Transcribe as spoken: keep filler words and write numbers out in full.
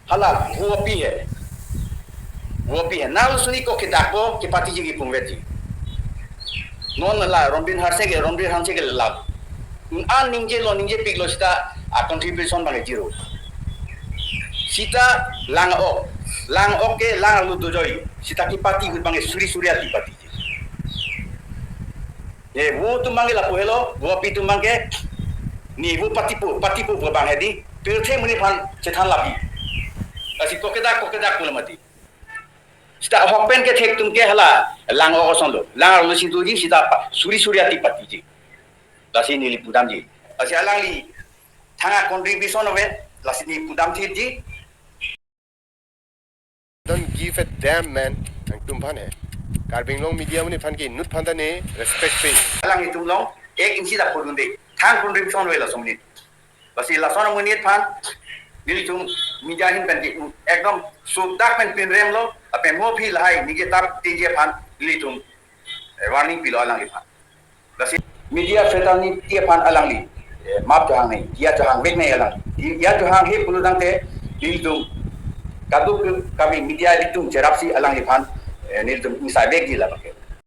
Hala, vo api he. Vo api he. Nang suni ko kedakpo, kepatiji kipungvekji. Non la, Rongbin Hanse ke, Rongbin Hanse ke la. An ningjelo, ningjepiklo seta, a contribution abang zero. Seta lang-ok. Lang-ok ke lang-ok lo dojoi. Seta kepati ahut abang suri suri ati patiji. Ne vo atum abang ke lapu helo, vo api atum abang ke, ne vo patipo, patipo pu abang hedi, pirthe amonit aphan chethan lapi. Lasi ko kedak, ko kedak pu la mati. Seta ahok pen kethek atum ke hala, lang-ok ason lo, lang-ok lo si doji, seta pa, suri suri ati patiji. Lasi neli pudamji. Lasi alangli, thang a contribution ave, lasi neli pudam thitji. Don't give a damn, man. Nangtum aphan he. Karbi Anglong media amonit aphan ke inut aphan ta ne respect pe. Alanglitum along ek inchi dak pudunde. Thang contribution ave laso amonit. Lasi lason amonit aphan nelitum media ahin pen ke ekdom sudak pen pinrem lo, lapen mo aphi lahai ningje tap tiji aphan nelitum, eh, warning pilo alangliphan. Lasi media fraternity aphan alangli, eh, map chohang nai, ya chohangvek nai alangli. Ya chohanghe pulo tangte, nelitum kadokave media atum cherapsi alangliphan, eh, nelitum ingsaivekji labangke.